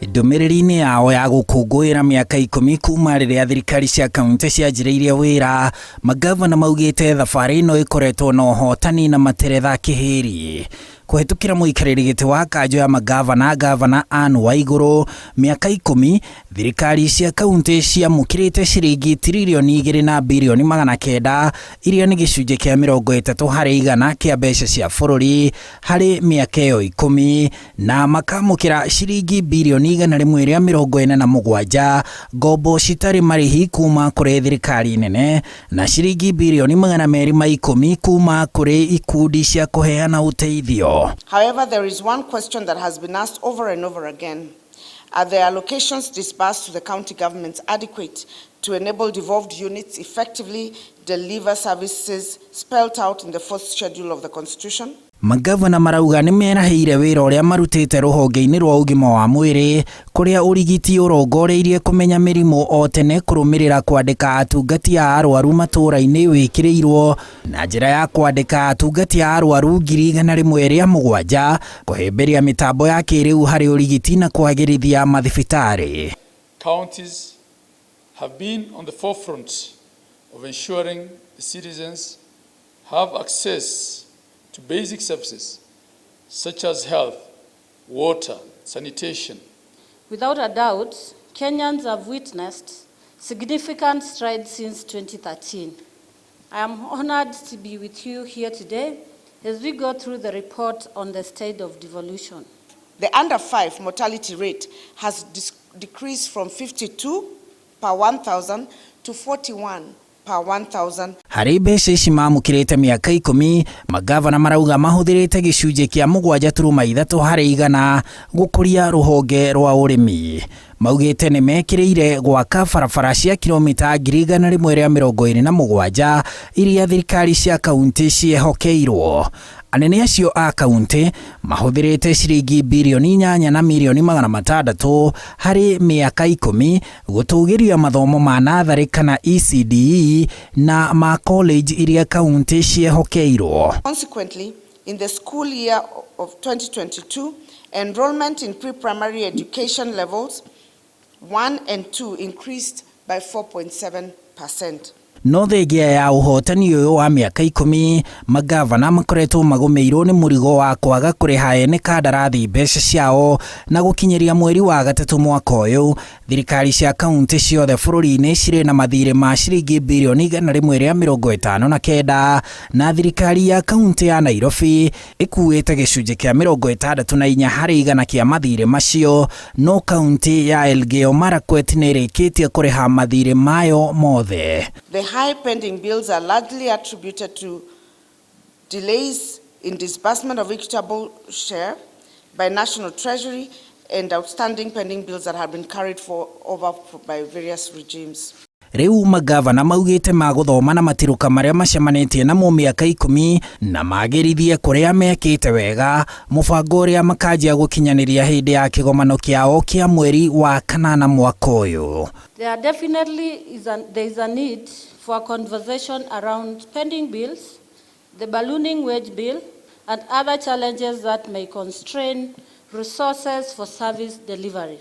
Ndũmĩrĩri-inĩ yao ya gũkũngũĩra mĩaka 10 kuma rĩrĩa thirikari cia kaunti cianjĩrĩirie wĩra, mangavana maugĩte thabarĩ ĩno ĩkoretwo na ũhotani na materetha kĩhĩri. Kũhetũkĩra mũikarĩri gĩtĩ wa kanjũ ya mangavana, Ngavana Anne Waigũrũ, mĩaka 10, thirikari cia kaunti ciamũkĩrĩte ciringi 2,900,000,000 iria nĩ gĩcunjĩ kĩa 30% kĩa mbeca cia bũrũri harĩ mĩaka ĩyo 10, na makamũkĩra ciringi 147 birioni ngombo citarĩ marĩhi kuma kũrĩ thirikari nene na ciringi 210 birioni kuma kũrĩ ikundi cia kũheana ũteithio. However, there is one question that has been asked over and over again. Are the allocations disbursed to the county governments adequate to enable devolved units effectively deliver services spelled out in the fourth schedule of the Constitution? Mangavana marauga nĩ merahĩire wĩra ũrĩa marutĩte rũhonge-inĩ rwa ũgima wa mwĩrĩ, kũrĩa ũrigiti ũrongoreirie kũmenya mĩrimũ o tene, kũrũmĩrĩra kwandĩka atungati a arwaru matũũra-inĩ wĩkĩrĩirwo na njĩra ya kwandĩka atungati a arwaru 107,000, kũhĩmbĩria mĩtambo ya kĩrĩu harĩ ũrigiti na kwagĩrithia mathibitarĩ. Counties have been on the forefront of ensuring the citizens have access to basic services such as health, water, sanitation. Without a doubt, Kenyans have witnessed significant strides since 2013. I am honored to be with you here today as we go through the report on the state of devolution. The under 5 mortality rate has decreased from 52 per 1,000 to 41 per 1,000. Harĩ mbeca ici mamũkĩrĩte mĩaka 10, mangavana marauga mahũthĩrĩte gĩcunjĩ kĩa 7.3% gũkũria rũhonge rwa ũrĩmi. Maugĩte nĩ mekĩrĩire gwaka barabara cia kilomita 127,000 iria thirikari cia kaunti ciehokeirwo. Anene acio a kaunti mahũthĩrĩte ciringi 8,600,000,000 harĩ mĩaka 10 gũtũgĩria mathomo ma natharĩ kana ECDE na ma college iria kaunti ciehokeirwo. Consequently, in the school year of 2022, enrollment in pre-primary education levels 1 and 2 increased by 4.7%. No thengia ya ũhotani ũyũ wa mĩaka 10, mangavana makoretwo magũmĩirwo nĩ mũrigo wa kwaga kũrĩha ene kandarathi mbeca ciao, na gũkinyĩria mweri wa gatatũ mwaka ũyũ, thirikari cia kaunti ciothe bũrũri-inĩ cirĩ na mathirĩ ma ciringi 159 birioni, na thirikari ya kaunti ya Nairobi ĩkuĩte gĩcunjĩ kĩa 64% kĩa mathirĩ macio, no kaunti ya Elgeyo Marakwet nĩ ĩrĩkĩtie kũrĩha mathirĩ mayo mothe. The high pending bills are largely attributed to delays in disbursement of equitable share by National Treasury and outstanding pending bills that have been carried over by various regimes. Rĩu mangavana maugĩte magũthoma na matirũka marĩa macemanĩtie namo mĩaka 10 na magĩrithie kũrĩa mekĩte wega, mũbango ũrĩa makanjia gũkinyanĩria hĩndĩ ya kĩgomano kĩao kĩa mweri wa kanana mwaka ũyũ. There definitely is a, there is a need for a conversation around pending bills, the ballooning wage bill, and other challenges that may constrain resources for service delivery.